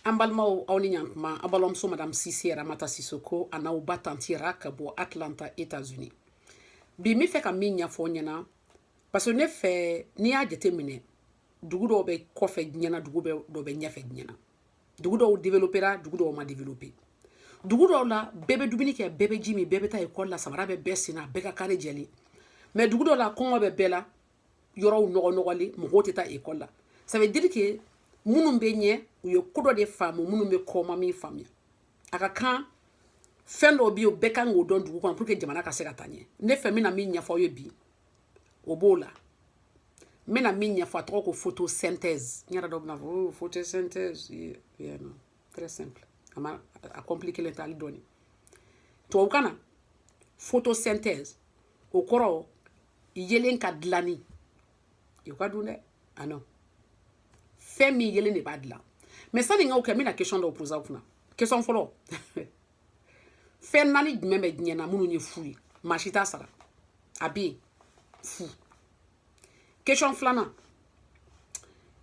An balimaw, aw ni ɲantuma. An balimamuso Madame Sise Ramata Sisoko a n'aw ba tantira ka bɔ Atlanta, États-Unis. Bi n bɛ fɛ ka min ɲɛfɔ ɲɛna, parce que ne fɛ, n'i y'a jateminɛ, dugu dɔw bɛ kɔfɛ diɲɛ na, dugu dɔw bɛ ɲɛfɛ diɲɛ na. Dugu dɔw développera, dugu dɔw ma développé. Dugu dɔw la, bɛɛ bɛ dumuni kɛ, bɛɛ bɛ ji min, bɛɛ bɛ taa ekɔli la, samara bɛ bɛɛ sen na, bɛɛ ka kare jɛlen. Mais dugu dɔw la, kɔngɔ bɛ bɛɛ la, yɔrɔw nɔgɔ nɔgɔlen, mɔgɔw tɛ taa ekɔli la. Ça veut dire que minnu bɛ ɲɛ, u ye ko dɔ de faamu, minnu bɛ kɔ ma min faamuya. A ka kan fɛn dɔw bɛ yen, bɛɛ kan k'o dɔn dugu kɔnɔ pour que jamana ka se ka taa ɲɛ. Ne fɛ, n bɛna min ɲɛfɔ aw ye bi, o b'o la. N bɛna min ɲɛfɔ, a tɔgɔ ko photosynthèse. N yɛrɛ dɔw bɛna fɔ: "Oh, photosynthèse." Yeah, non, très simple, a ma a compliqué tɛ hali dɔɔni. Tubabukan na, photosynthèse, o kɔrɔ yelen ka dilanni. O ka dun dɛ. Ah non, fɛn min yelen de b'a dilan. Mais sani n k'o kɛ, n bɛna question dɔw poser aw kunna. Question fɔlɔ: fɛn naani jumɛn bɛ diɲɛ na minnu ye fu ye, maa si t'a sara, a bɛ yen fu? Question filanan,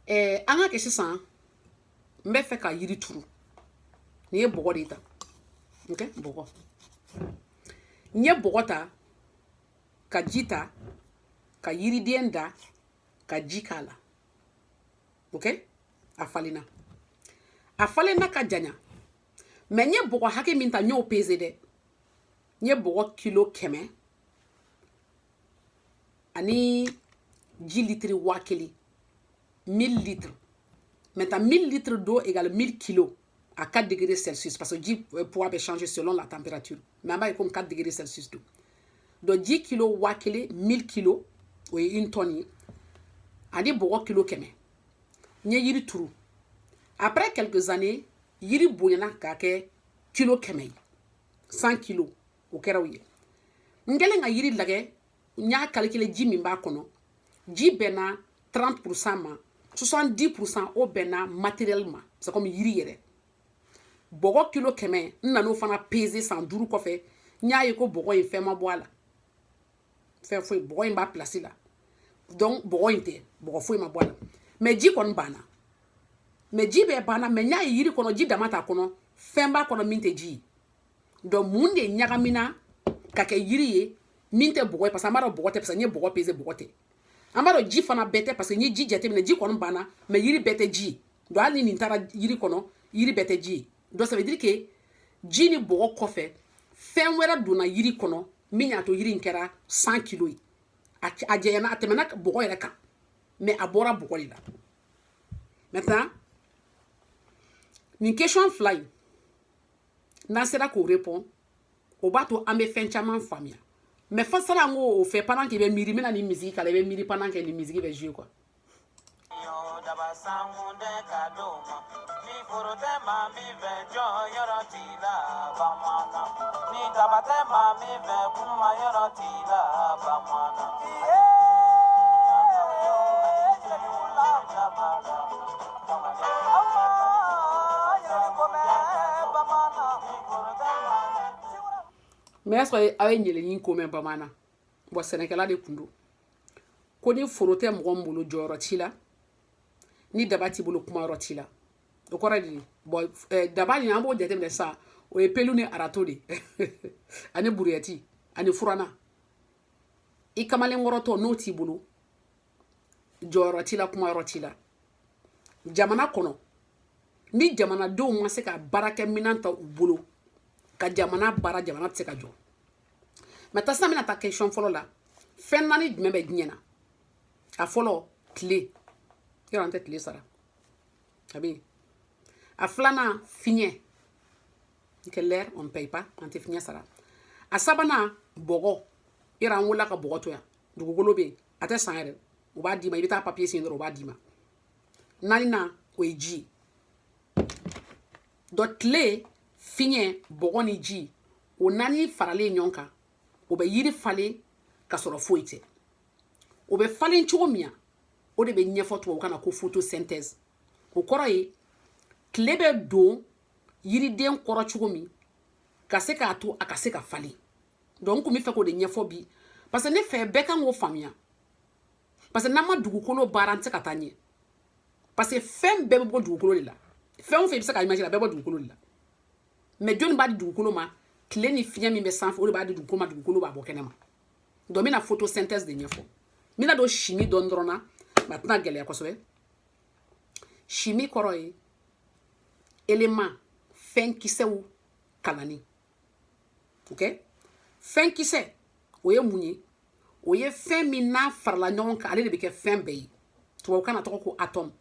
an ka kɛ sisan, n bɛ fɛ ka yiri turu. Nin ye bɔgɔ de ta, ok, bɔgɔ. N ye bɔgɔ ta ka ji ta ka yiriden da ka ji k'a la, ok. A falenna, a falenna ka janya. Mais n ye bɔgɔ hakɛ min ta, n y'o pese dɛ. N ye bɔgɔ kilo 100 ani ji litiri 1000, 1000 litres. Maintenant, 1000 litres d'eau égale 1000 kilos à 4 degrés Celsius, parce que ji poids bɛ changer selon la température, mais an b'a ye comme 4 degrés Celsius don. Donc ji kilo 1000, 1000 kilos, o ye une tonne ye, ani bɔgɔ kilo 100. N ye yiri turu. Après quelques années, yiri bonyana k'a kɛ kilo 100 ye, 100 kilos o kɛra o ye. N kɛlen ka yiri lajɛ, n y'a calculer, ji min b'a kɔnɔ, ji bɛnna 30% ma, 70% o bɛnna matériel ma, c'est comme yiri yɛrɛ. Bɔgɔ kilo 100, n nan'o fana peser san 5 kɔfɛ. N y'a ye ko bɔgɔ in, fɛn ma bɔ a la, fɛn foyi, bɔgɔ in b'a place la. Donc bɔgɔ in tɛ, bɔgɔ foyi ma bɔ a la, mais ji kɔni banna. Mais ji bɛɛ banna, mais n y'a ye yiri kɔnɔ, ji dama t'a kɔnɔ, fɛn b'a kɔnɔ min tɛ ji ye. Donc mun de ɲagamina ka kɛ yiri ye min tɛ bɔgɔ ye? Parce que an b'a dɔn bɔgɔ tɛ, parce que n ye bɔgɔ pese, bɔgɔ tɛ. An b'a dɔn ji fana bɛɛ tɛ, parce que n ye ji jateminɛ, ji kɔni banna, mais yiri bɛɛ tɛ ji ye. Donc hali ni nin taara yiri kɔnɔ, yiri bɛɛ tɛ ji ye. Donc ça veut dire que ji ni bɔgɔ kɔfɛ, fɛn wɛrɛ donna yiri kɔnɔ min y'a to yiri in kɛra 100 kilos ye. A jɛyana, a tɛmɛna bɔgɔ yɛrɛ kan, mais a bɔra bɔgɔ de la. Maintenant, nin question fila in, n'an sera k'o répond, o b'a to an bɛ fɛn caman faamuya. Mais fa sara an k'o fɛ, pendant k'i bɛ miiri, n bɛna nin musique k'a la, i bɛ miiri pendant que nin musique bɛ jouer quoi. Daba sankun ka d'o ma, ni foro tɛ maa min fɛ, jɔn yɔrɔ t'i la bamanan. Ni daba tɛ maa min fɛ, kuma yɔrɔ t'i la bamanan. Mais est-ce que aw ye ɲɛlɛnin ko mɛn bamanan? Bon, sɛnɛkɛla de kun don ko ni foro tɛ mɔgɔ min bolo, jɔyɔrɔ t'i la, ni daba t'i bolo, kuma yɔrɔ t'i la. O kɔrɔ de, bon, daba nin, an b'o jateminɛ sisan, o ye pelle ni râteau de ani brouette ani furanna. I kamalenkɔrɔtɔ, n'o t'i bolo, jɔyɔrɔ t'i la, kuma yɔrɔ t'i la jamana kɔnɔ. Ni jamanadenw ma se ka baarakɛminɛn ta u bolo ka jamana baara, jamana tɛ se ka jɔ. Mais taa sisan, bɛna taa question fɔlɔ la: fɛn naani jumɛn bɛ diɲɛ na? A fɔlɔ, tile. Yɔrɔ an tɛ tile sara, a bɛ yen. A filanan, fiɲɛ, que l'air, on ne paye pas, an tɛ fiɲɛ sara. A sabanan, bɔgɔ. Yɔrɔ an wolola ka bɔgɔ to yan, dugukolo bɛ yen, a tɛ san yɛrɛ, u b'a d'i ma, i bɛ taa papier signer dɔrɔn, u b'a d'i ma. Naaninan, o ye ji ye. Donc tile, fiɲɛ, bɔgɔ ni ji, o naani faralen ɲɔgɔn kan, o bɛ yiri falen ka sɔrɔ foyi tɛ. O bɛ falen cogo min na, o de bɛ ɲɛfɔ tubabukan na ko photosynthèse. O kɔrɔ ye tile bɛ don yiriden kɔrɔ cogo min ka se k'a to a ka se ka falen. Donc n kun bɛ fɛ k'o de ɲɛfɔ bi, parce que ne fɛ, bɛɛ kan k'o faamuya, parce que n'an ma dugukolo baara, an tɛ se ka taa ɲɛ, parce que fɛn bɛɛ bɛ bɔ dugukolo de la. Fɛn o fɛn i bɛ se ka imaginer, a bɛɛ bɔ dugukolo de la. Mais jɔnni b'a di dugukolo ma? Tile ni fiɲɛ min bɛ sanfɛ, o de b'a di dugukolo ma. Dugukolo b'a bɔ kɛnɛ ma. Donc n bɛna photosynthèse de ɲɛfɔ. N bɛna don chimie dɔɔni dɔrɔn na, mais a tɛna gɛlɛya kosɛbɛ. Chimie kɔrɔ ye élément, fɛn kisɛw kalanni. Ok, fɛn kisɛ, o ye mun ye? O ye fɛn min n'a farala ɲɔgɔn kan, ale de bɛ kɛ fɛn bɛɛ ye. Tubabukan na tɔgɔ ko atome.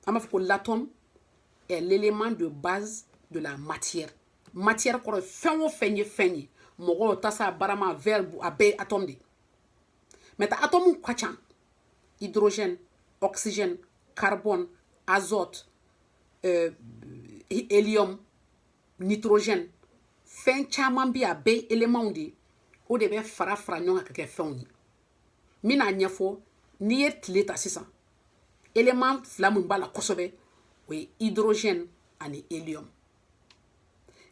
An b'a fɔ ko l'atome est l'élément de base de la matière. Matière kɔrɔ ye fɛn o fɛn ye fɛn ye, mɔgɔ, tasa, barama, verre, a bɛɛ ye atome de. Maintenant, atome ka ca: hydrogène, oxygène, carbone, azote, hélium, nitrogène, fɛn caman bɛ yen. A bɛɛ ye éléments de ye. O de bɛ fara fara ɲɔgɔn kan ka kɛ fɛnw ye. N bɛna ɲɛfɔ. N'i ye tile ta sisan, élément fila min b'a la kosɛbɛ, o ye hydrogène ani hélium.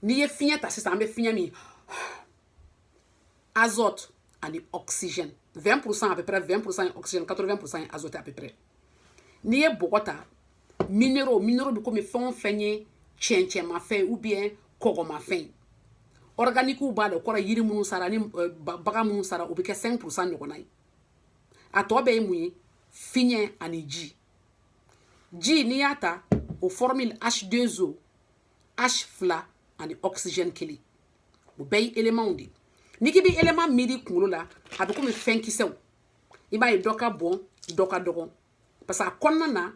N'i ye fiɲɛ ta sisan, an bɛ fiɲɛ min, azote ani oxygène, 20% à peu près, 20% ye oxygène, 80% ye azote à peu près. N'i ye bɔgɔ ta, minéraux, minéraux bɛ komi fɛn o fɛn ye cɛncɛnmafɛn ou bien kɔgɔmafɛn. Organique b'a la, o kɔrɔ ye yiri minnu sara ni bagan minnu sara, o bɛ kɛ 5% ɲɔgɔnna ye. A tɔ bɛɛ ye mun ye? Fiɲɛ ani ji. Ji, n'i y'a ta, o formule H2O, H fila ani oxygène kelen. O bɛɛ ye éléments de ye. N'i k'i bɛ élément miiri kunkolo la, a bɛ komi fɛn kisɛw. I b'a ye dɔ ka bon, dɔ ka dɔgɔ, parce que a kɔnɔna na,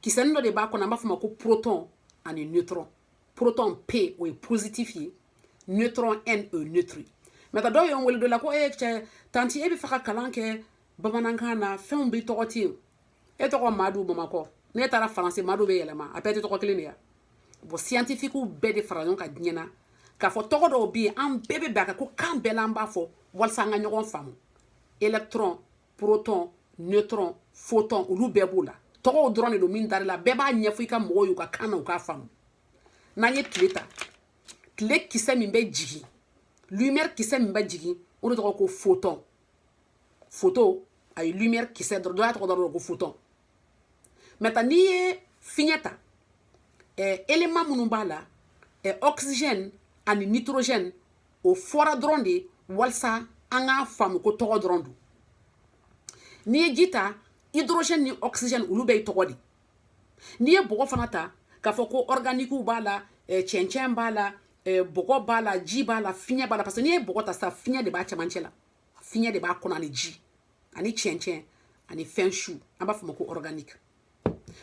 kisɛnin dɔ de b'a kɔnɔ, an b'a fɔ o ma ko proton ani neutron. Proton P, o ye positif ye, neutron N, o ye neutre. Maintenant, dɔw ye n wele dɔ la ko e cɛ tantie, e bɛ fɛ ka kalan kɛ bamanankan na, fɛnw b'i tɔgɔ ten. E tɔgɔ Madu Bamakɔ, n'e taara Faransi, Madu bɛ yɛlɛma, a bɛɛ tɛ tɔgɔ kelen de ya. Bon, scientifique bɛɛ de fara ɲɔgɔn kan diɲɛ na k'a fɔ tɔgɔ dɔw bɛ yen, an bɛɛ bɛ bɛn a kan ko kan bɛɛ la an b'a fɔ walasa an ka ɲɔgɔn faamu: électron, proton, neutron, photon, olu bɛɛ b'o la. Tɔgɔw dɔrɔn de don min dar'i la, bɛɛ b'a ɲɛfɔ i ka mɔgɔw ye u ka kan na, u k'a faamu. N'an ye tile ta, tile kisɛ min bɛ jigin, lumière kisɛ min bɛ jigin, o de tɔgɔ ko photon. Photo, a ye lumière kisɛ dɔrɔn, dɔ y'a tɔgɔ dɔrɔn ko photon. Maintenant, n'i ye fiɲɛ ta, élément minnu b'a la, oxygène ani nitrogène, o fɔra dɔrɔn de walasa an k'a faamu ko tɔgɔ dɔrɔn don. N'i ye ji ta, hydrogène ni oxygène, olu bɛɛ ye tɔgɔ de. N'i ye bɔgɔ fana ta, k'a fɔ ko organique b'a la, cɛncɛn b'a la, bɔgɔ b'a la, ji b'a la, fiɲɛ b'a la. Parce que n'i ye bɔgɔ ta sisan, fiɲɛ de b'a cɛmancɛ la, fiɲɛ de b'a kɔnɔ, ani ji ani cɛncɛn ani fɛn su, an b'a fɔ o ma ko organique.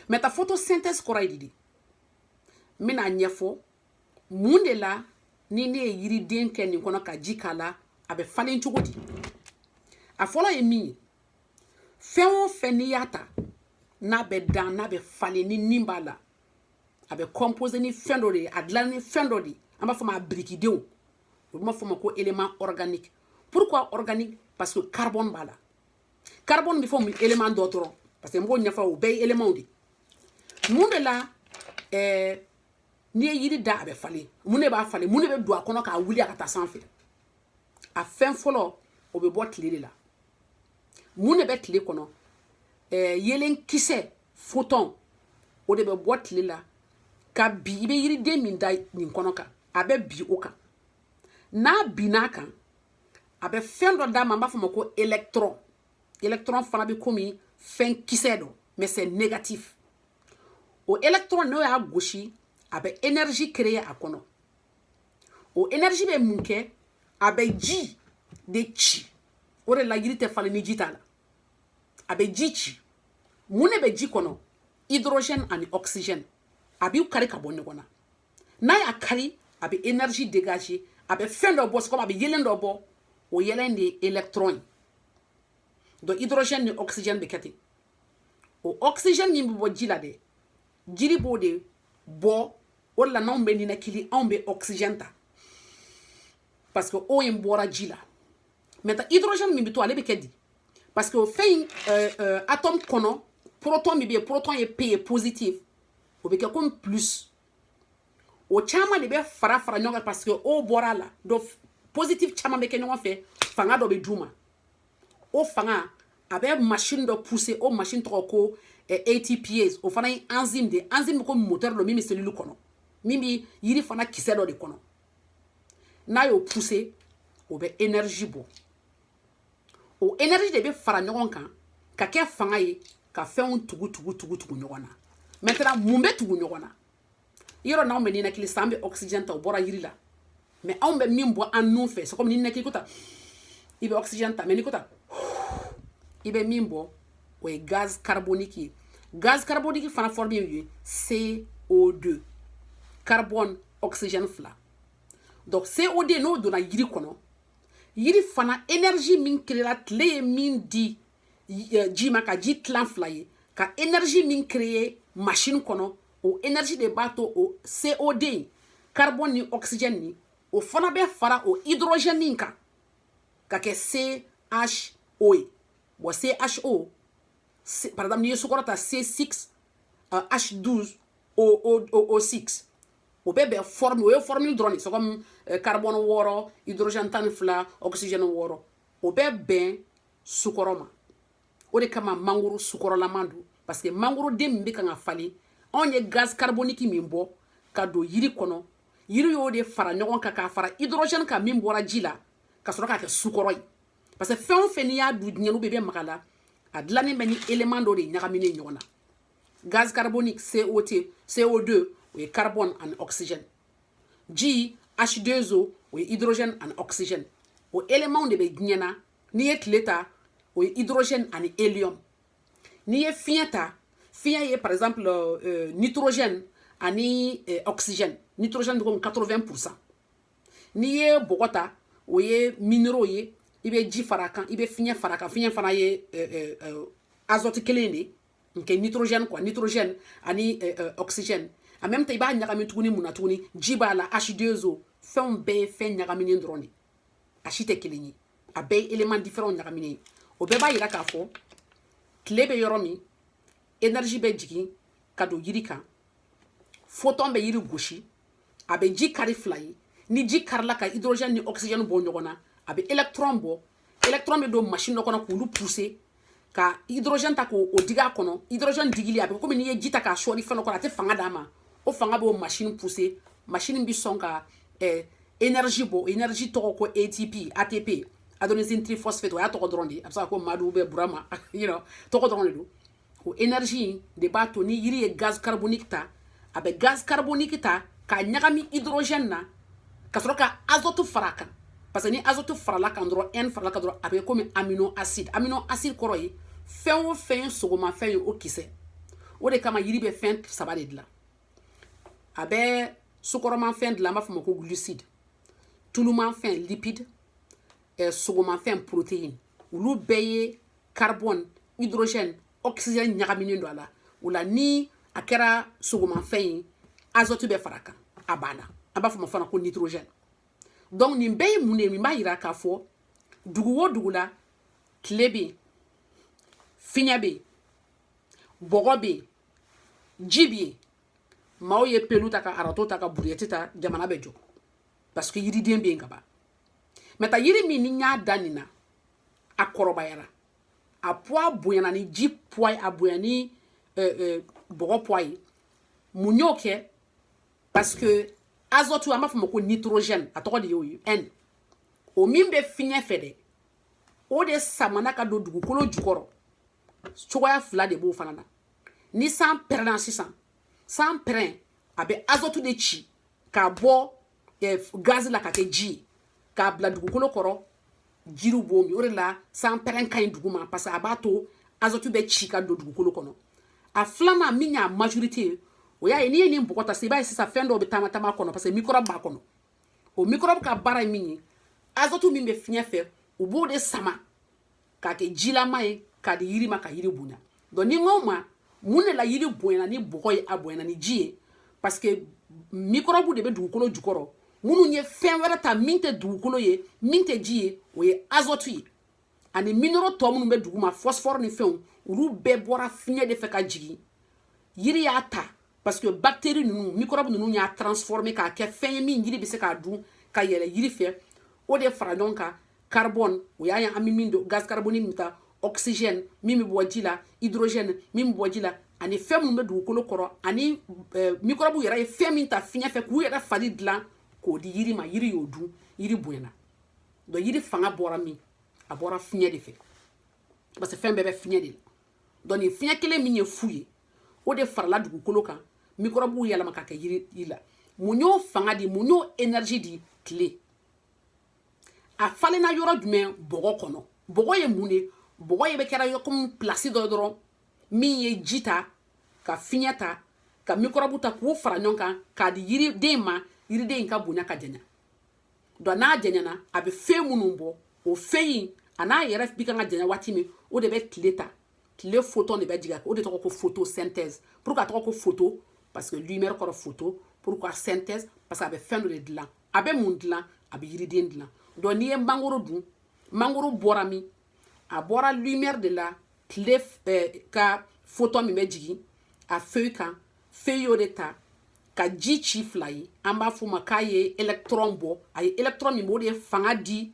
Maintenant, photosynthèse kɔrɔ ye di? N bɛna ɲɛfɔ mun de la. Ni ne ye yiriden kɛ nin kɔnɔ ka ji k'a la, a bɛ falen cogo di? A fɔlɔ ye min ye, fɛn o fɛn n'i y'a ta, n'a bɛ dan, n'a bɛ falen, ni nin b'a la, a bɛ composé ni fɛn dɔ de ye, a dilan ni fɛn dɔ de ye, an b'a fɔ ma birikidenw, olu b'a fɔ ma ko élément organique. Pourquoi organique? Parce que carbone b'a la. Carbone bɛ fɔ mun élément dɔ dɔrɔn, parce que n b'o ɲɛfɔ, o bɛɛ ye élément de. Mun de la, n'i ye yiri da, a bɛ falen? Mun de b'a falen? Mun de bɛ don a kɔnɔ k'a wuli a ka taa sanfɛ? A fɛn fɔlɔ, o bɛ bɔ tile de la. Mun de bɛ tile kɔnɔ? Yelen kisɛ, photon, o de bɛ bɔ tile la ka bi. I bɛ yiriden min da nin kɔnɔ kan, a bɛ bi o kan. N'a binn'a kan, a bɛ fɛn dɔ d'a ma, an b'a fɔ o ma ko électron. Électron fana bɛ komi fɛn kisɛ dɔ, mais c'est négatif. O électron, n'o y'a gosi, a bɛ énergie créer a kɔnɔ. O énergie bɛ mun kɛ? A bɛ ji de ci. O de la yiri tɛ falen ni ji t'a la. A bɛ ji ci. Mun de bɛ ji kɔnɔ? Hydrogène ani oxygène. A b'u kari ka bɔ ɲɔgɔn na. N'a y'a kari, a bɛ énergie dégager, a bɛ fɛn dɔ bɔ, comme a bɛ yelen dɔ bɔ. O yɛlɛn de ye électron ye. Donc hydrogène ni oxygène bɛ kɛ ten. O oxygène min bɛ bɔ ji la dɛ, jiri b'o de bɔ. O de la n'anw bɛ ninakili, anw bɛ oxygène ta, parce que o in bɔra ji la. Maintenant, hydrogène min bɛ to, ale bɛ kɛ di? Parce que o fɛn in, atome kɔnɔ, proton min bɛ yen, proton ye P ye, positif, o bɛ kɛ comme plus. O caman de bɛ fara fara ɲɔgɔn kan, parce que o bɔra a la. Donc positif caman bɛ kɛ ɲɔgɔn fɛ, fanga dɔ bɛ d'u ma. O fanga, a bɛ machine dɔ pousser. O machine tɔgɔ ko ATPase, o fana ye enzyme de. Enzyme ko moteur dɔ min bɛ cellule kɔnɔ, min bɛ yiri fana kisɛ dɔ de kɔnɔ. N'a y'o pousser, o bɛ énergie bɔ. O énergie de bɛ fara ɲɔgɔn kan ka kɛ fanga ye ka fɛnw tugu tugu tugu tugu ɲɔgɔn na. Maintenant, mun bɛ tugu ɲɔgɔn na? Yɔrɔ n'anw bɛ ninakili sisan, an bɛ oxygène ta, o bɔra yiri la. Mais anw bɛ min bɔ an nun fɛ, c'est comme ni ninakili ko ta, i bɛ oxygène ta. Mais n'i ko ta, i bɛ min bɔ, o ye gaz carbonique ye. Gaz carbonique fana forme ye CO2, carbone, oxygène fila. Donc CO2, n'o donna yiri kɔnɔ, yiri fana énergie min créera, tile ye min di ji ma ka ji tilan fila ye, ka énergie min créer machine kɔnɔ, o énergie de b'a to o CO2 in, carbone ni oxygène ni, o fana bɛ fara o hydrogène in kan ka kɛ CHO ye. Bon, CHO, par exemple, n'i ye sukaro ta, C6 H12 O O O O6, o bɛ bɛn forme, o ye formule dɔrɔn de. C'est comme carbone 6, hydrogène 12, oxygène 6, o bɛ bɛn sukaro ma. O de kama mangoro sukɔrɔlaman don, parce que mangoro den min bɛ kan ka falen, anw ye gaz carbonique min bɔ ka don yiri kɔnɔ, yiri y'o de fara ɲɔgɔn kan k'a fara hydrogène kan min bɔra ji la, ka sɔrɔ k'a kɛ sukɔrɔ ye. Parce que fɛn o fɛn n'i y'a dun diɲɛ n'u bɛ bɛ maga la, a dilannen bɛ ni élément dɔ de ɲagaminen ɲɔgɔn na. Gaz carbonique COT, CO2, o ye carbone ani oxygène. Ji H2O, o ye hydrogène ani oxygène. O élément de bɛ diɲɛ na. N'i ye tile ta, o ye hydrogène ani hélium. N'i ye fiɲɛ ta, fiɲɛ ye par exemple nitrogène ani oxygène. Nitrogène bɛ komi 80%. N'i ye bɔgɔ ta, o ye minéraux ye. I bɛ ji fara a kan, i bɛ fiɲɛ fara a kan. Fiɲɛ fana ye azote kelen de nke nitrogène quoi, nitrogène ani oxygène. En même temps, i b'a ɲagami tuguni. Mun na tuguni? Ji b'a la, H2O. Fɛnw bɛɛ ye fɛn ɲagaminen dɔrɔn de, a si tɛ kelen ye, a bɛɛ ye élément différent ɲagaminen ye. O bɛɛ b'a yira k'a fɔ tile bɛ yɔrɔ min, énergie bɛ jigin ka don yiri kan. Photon bɛ yiri gosi, a bɛ ji kari fila ye. Ni ji karila ka hydrogène ni oxygène bɔ ɲɔgɔn na, a bɛ électron bɔ. Électron bɛ don machine dɔ kɔnɔ k'olu pousser ka hydrogène ta k'o digi a kɔnɔ. Hydrogène digili, a bɛ komi n'i ye ji ta k'a sɔɔri fɛn dɔ kɔnɔ, a tɛ fanga d'a ma. O fanga b'o machine pousser, machine bɛ sɔn ka énergie bɔ. Énergie tɔgɔ ko ATP, ATP, adénosine triphosphate. O y'a tɔgɔ dɔrɔn de ye. A bɛ se ka ko Madu bɛ Burama, tɔgɔ dɔrɔn de don. O énergie de b'a to ni yiri ye gaz carbonique ta, a bɛ gaz carbonique ta k'a ɲagami hydrogène na ka sɔrɔ ka azote fara a kan. Parce que ni azote farala kan dɔrɔn, N farala kan dɔrɔn, a bɛ komi amino acide. Amino acide kɔrɔ ye fɛn o fɛn ye sogomafɛn ye, o kisɛ. O de kama yiri bɛ fɛn saba de dilan. A bɛ sukɔrɔmafɛn dilan, an b'a fɔ o ma ko glucide, tulumafɛn lipide, sogomafɛn protéine. Olu bɛɛ ye carbone, hydrogène, oxygène ɲagaminen don a la. O la, ni a kɛra sogomafɛn ye, azote bɛ fara a kan, a banna. An b'a fɔ o ma fana ko nitrogène. Donc nin bɛɛ ye mun de ye? Min b'a yira k'a fɔ dugu o dugu la, tile bɛ yen, fiɲɛ bɛ yen, bɔgɔ bɛ yen, ji bɛ yen. Maaw ye pelu ta ka râteau ta ka brouette ta, jamana bɛ jɔ, parce que yiriden bɛ yen ka ban. Maintenant, yiri min ni n y'a da nin na, a kɔrɔbayara, a poids bonyana ni ji poids ye, a bonya ni bɔgɔ poids ye. Mun y'o kɛ? Parce que azote, an b'a fɔ o ma ko nitrogène, a tɔgɔ de y'o ye, N, o min bɛ fiɲɛ fɛ dɛ, o de samana ka don dugukolo jukɔrɔ. Cogoya fila de b'o fana na. Ni san pɛrɛnna sisan, san pɛrɛn, a bɛ azote de ci k'a bɔ gaz la ka kɛ ji ye k'a bila dugukolo kɔrɔ, jiriw b'o min. O de la san pɛrɛn ka ɲi dugu ma, parce que a b'a to azote bɛ ci ka don dugukolo kɔnɔ. A filanan min y'a majorité ye, o y'a ye n'i ye nin bɔgɔ ta sisan, i b'a ye sisan fɛn dɔw bɛ taama taama kɔnɔ, parce que microbe b'a kɔnɔ. O microbe ka baara ye min ye, azote min bɛ fiɲɛ fɛ, u b'o de sama k'a kɛ jilama ye k'a di yiri ma ka yiri bonya. Donc ni n ko ma, mun de la yiri bonyana ni bɔgɔ ye, a bonyana ni ji ye? Parce que microbe de bɛ dugukolo jukɔrɔ minnu ye fɛn wɛrɛ ta min tɛ dugukolo ye, min tɛ ji ye, o ye azote ye, ani minéraux tɔ minnu bɛ duguma, phosphore ni fɛnw. Olu bɛɛ bɔra fiɲɛ de fɛ ka jigin. Yiri y'a ta, parce que bactérie ninnu, microbe ninnu y'a transformer k'a kɛ fɛn ye min yiri bɛ se k'a dun ka yɛlɛ yiri fɛ. O de fara ɲɔgɔn kan, carbone, o y'a ye an bɛ min don, gaz carbonique min ta, oxygène, Oxygène min bɛ bɔ ji la, hydrogène min bɛ bɔ ji la, ani fɛn minnu bɛ dugukolo kɔrɔ, ani microbe yɛrɛ ye fɛn min ta fiɲɛ fɛ k'u yɛrɛ fari dilan k'o di yiri ma, yiri y'o dun, yiri bonyana. Donc yiri fanga bɔra min? A bɔra fiɲɛ de fɛ, parce que fɛn bɛɛ bɛ fiɲɛ de la. Donc nin fiɲɛ kelen min ye fu ye, o de farala dugukolo kan, microbe yɛlɛma ka kɛ yiri la. Mun y'o fanga di? Mun y'o énergie di? Tile. A falenna yɔrɔ jumɛn? Bɔgɔ kɔnɔ. Bɔgɔ ye mun de? Bɔgɔ ye bɛ kɛra komi place dɔ dɔrɔn min ye ji ta, ka fiɲɛ ta, ka microbe ta, k'u fara ɲɔgɔn kan k'a di yiriden ma, yiriden in ka bonya, ka janya. Donc n'a janyana, a bɛ fɛn minnu bɔ, o fɛn in a n'a yɛrɛ bi kan ka janya waati min, o de bɛ tile ta, tile photon de bɛ jigin. O de tɔgɔ ko photosynthèse. Pourquoi a tɔgɔ ko photo? Parce que lumière kɔrɔ photo. Pourquoi synthèse? Parce que a bɛ fɛn dɔ de dilan. A bɛ mun dilan? A bɛ yiriden dilan. Donc n'i ye mangoro dun, mangoro bɔra min? A bɔra lumière de la, tile ka photon min bɛ jigin a feuille kan. Feuille y'o de ta ka ji ci fila ye, an b'a f'o ma k'a ye électron bɔ. A ye électron min bɔ, o de ye fanga di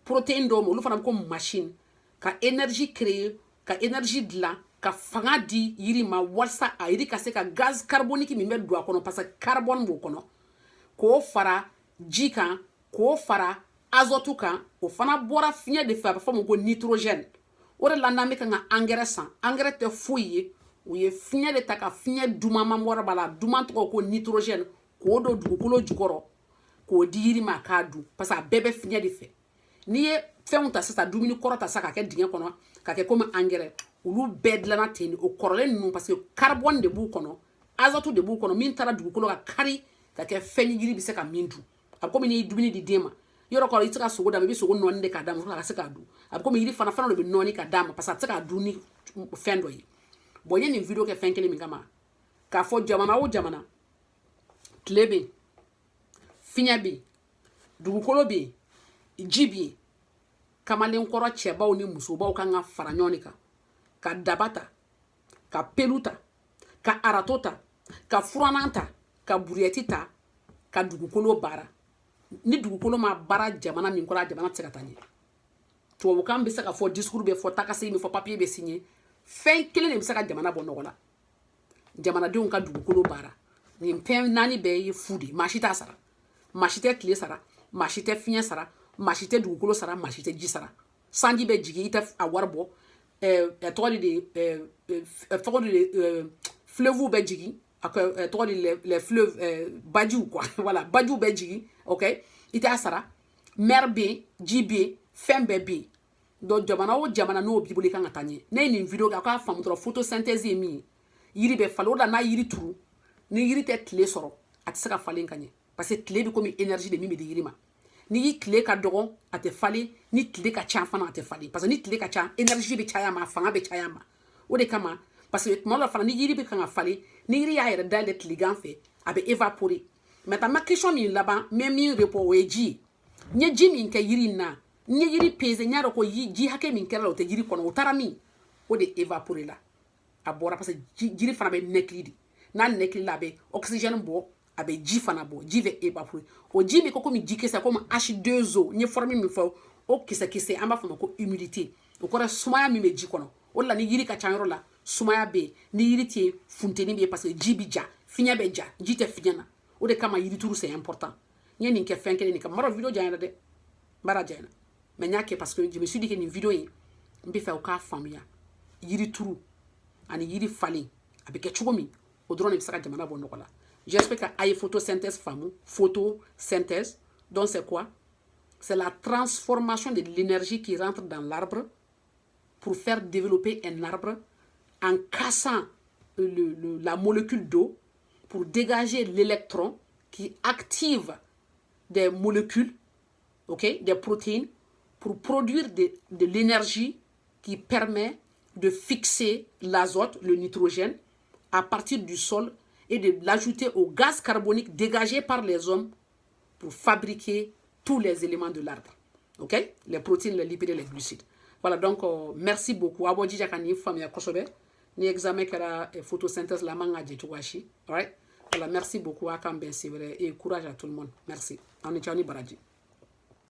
protéine dɔw ma, olu fana bɛ ko machine, ka énergie créer, ka énergie dilan, ka fanga di yiri ma, walasa a yiri ka se ka gaz carbonique min bɛ don a kɔnɔ, parce que carbone b'o kɔnɔ, k'o fara ji kan, k'o fara azote kan. O fana bɔra fiɲɛ de fɛ, a bɛ fɔ o ma ko nitrogène. O de la n'an bɛ kan ka engrais san, engrais tɛ foyi ye, u ye fiɲɛ de ta, ka fiɲɛ dumanma bɔra b'a la, duman tɔgɔ ko nitrogène, k'o don dugukolo jukɔrɔ, k'o di yiri ma k'a dun, parce que a bɛɛ bɛ fiɲɛ de fɛ. N'i ye fɛnw ta sisan, dumuni kɔrɔ ta sisan ka kɛ dingɛ kɔnɔ, ka kɛ komi engrais, olu bɛɛ dilanna ten, o kɔrɔlen ninnu, parce que carbone de b'u kɔnɔ, azote de b'u kɔnɔ, min taara dugukolo ka kari ka kɛ fɛn ye yiri bɛ se ka min dun. A bɛ komi n'i ye dumuni di den ma, yɔrɔ kɔrɔ, i tɛ se ka sogo d'a ma, i bɛ sogo nɔɔni de k'a d'a ma a ka se k'a dun. A bɛ komi yiri fana de bɛ nɔɔni ka d'a ma, parce que a tɛ se k'a dun ni fɛn dɔ ye. Bon, n ye nin vidéo kɛ fɛn kelen min kama, k'a fɔ jamana o jamana, tile bɛ yen, fiɲɛ bɛ yen, dugukolo bɛ yen, ji bɛ yen, kamalenkɔrɔ cɛbaw ni musobaw kan ka fara ɲɔgɔn de kan, ka daba ta, ka pelle ta, ka râteau ta, ka furannan ta, ka brouette ta, ka dugukolo baara. Ni dugukolo ma baara jamana min kɔrɔ, a jamana tɛ se ka taa ɲɛ. Tubabukan bɛ se ka fɔ, discours bɛ fɔ, takasegin bɛ fɔ, papier bɛ signé, fɛn kelen de bɛ se ka jamana bɔ nɔgɔ la: jamanadenw ka dugukolo baara. Nin fɛn naani bɛɛ ye fu de ye, maa si t'a sara. Maa si tɛ tile sara, maa si tɛ fiɲɛ sara, maa si tɛ dugukolo sara, maa si tɛ ji sara. Sanji bɛ jigin, i tɛ a wari bɔ. Tɔgɔ de, tɔgɔ de, fleuve bɛ jigin, tɔgɔ de, les fleuves, bajiw quoi, voilà, bajiw bɛ jigin, ok, i t'a sara. Mer bɛ yen, ji bɛ yen, fɛn bɛɛ bɛ yen. Donc jamana o jamana n'o b'i bolo, i kan ka taa ɲɛ. Ne ye nin vidéo kɛ, a k'a faamu dɔrɔn photosynthèse ye min ye. Yiri bɛ falen o la. N'a yiri turu, ni yiri tɛ tile sɔrɔ, a tɛ se ka falen ka ɲɛ, parce que tile bɛ komi énergie de min bɛ di yiri ma. Ni yi tile ka dɔgɔ, a tɛ falen. Ni tile ka ca fana, a tɛ falen, parce que ni tile ka ca, énergie bɛ caya ma, a fanga bɛ caya ma. O de kama, parce que tuma dɔ la fana, ni yiri bɛ kan ka falen, ni yiri y'a yɛrɛ dayɛlɛ tilegan fɛ, a bɛ évaporer. Maintenant, ma question min laban, n bɛ min répond, o ye ji ye. N ye ji min kɛ yiri in na, n ye yiri pese, n y'a dɔn ko ji hakɛ min kɛra la, o tɛ yiri kɔnɔ. O taara min? O de évaporer la, a bɔra, parce que jiri fana bɛ nɛkili de. N'a nɛkili la, a bɛ oxygène bɔ, a bɛ ji fana bɔ, ji bɛ évaporer. O ji min ko komi jikisɛ, komi H2O, n ye forme min fɔ, o kisɛ kisɛ, an b'a fɔ o ma ko humidité. O kɔrɔ sumaya min bɛ ji kɔnɔ. O de la, ni yiri ka ca yɔrɔ la, sumaya bɛ yen. Ni yiri tɛ yen, funteni bɛ yen, parce que ji bɛ ja, fiɲɛ bɛ ja, ji tɛ fiɲɛ na. O de kama yirituru, c'est important. N ye nin kɛ fɛn kelen de kama. N b'a dɔn vidéo janyana dɛ, n b'a dɔn a janyana, mais n y'a kɛ parce que je me suis dit que nin vidéo in, n bɛ fɛ aw k'a faamuya, yirituru ani yiri falen a bɛ kɛ cogo min, o dɔrɔn de bɛ se ka jamana bɔ nɔgɔ la. J'espère que a ye photosynthèse faamu. Photosynthèse donc, c'est quoi? C'est la transformation de l'énergie qui rentre dans l'arbre pour faire développer un arbre en cassant la molécule d'eau pour dégager l'électron qui active des molécules, ok, des protéines, pour produire de l'énergie qui permet de fixer l'azote, le nitrogène, à partir du sol et de l'ajouter au gaz carbonique dégagé par les hommes pour fabriquer tous les éléments de l'arbre. Ok? Les protéines, les lipides et les glucides. Voilà, donc merci beaucoup. Aw jija ka nin faamuya kosɛbɛ. Ni examen kɛra photosynthèse la, man ka jɛ cogoya si. Alright? Voilà, merci beaucoup. A k'an bɛn, c'est vrai. Et courage à tout le monde. Merci. Aw ni ce, aw ni baraji.